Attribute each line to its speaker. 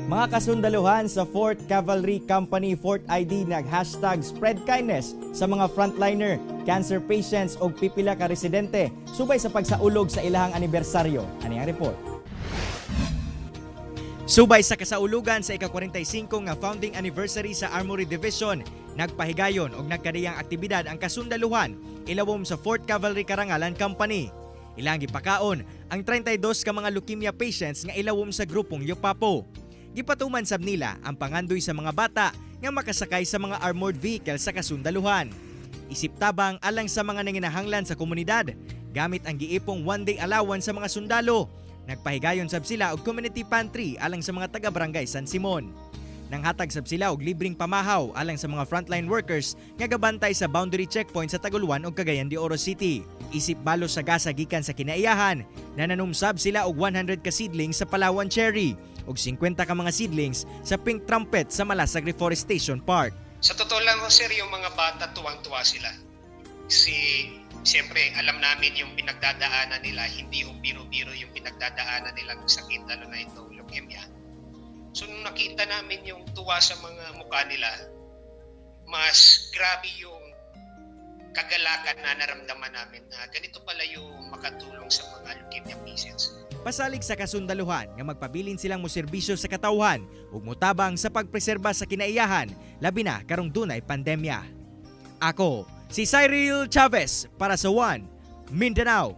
Speaker 1: Mga kasundaluhan sa 4th Cavalry Company 4th ID nag #SpreadKindness sa mga frontliner, cancer patients ug pipila ka residente subay sa pagsaulog sa ilahang anibersaryo. Ani ang report. Subay sa kasaulugan sa ika-45 nga founding anniversary sa Armory Division, nagpahigayon og nagkadiyang aktibidad ang kasundaluhan ilawom sa 4th Cavalry Karangalan Company. Ilang gipakaon ang 32 ka mga leukemia patients nga ilawom sa grupong Yupapo. Gipatuman sab nila ang pangandoy sa mga bata nga makasakay sa mga armored vehicle sa kasundaluhan. Isip tabang alang sa mga nanginahanglan sa komunidad gamit ang giipong one day allowance sa mga sundalo. Nagpahigayon sab sila og community pantry alang sa mga taga-barangay San Simon. Nanghatag sab sila og libreng pamahaw alang sa mga frontline workers nga gabantay sa boundary checkpoint sa Taguluan ug Cagayan de Oro City. Isip balos sa gasa gikan sa kinaiyahan, nananumsab sila og 100 ka seedlings sa Palawan cherry ug 50 ka mga seedlings sa pink trumpet sa Malasag Reforestation Park.
Speaker 2: Sa totoo lang ho, sir, yung mga bata, tuwang-tuwa sila. Si, siyempre, alam namin yung pinagdadaanan nila, hindi ho biro-biro yung pinagdadaanan nilang sakit, lalo na itong leukemia. So nung nakita namin yung tuwa sa mga mukha nila, mas grabe yung kagalakan na naramdaman namin na ganito pala yung makatulong sa mga leukemia patients.
Speaker 1: Pasalig sa kasundaluhan nga magpabilin silang moserbisyo sa katawhan ug motabang sa pagpreserba sa kinaiyahan, labi na karong dunay pandemya. Ako, si Cyril Chavez para sa One Mindanao.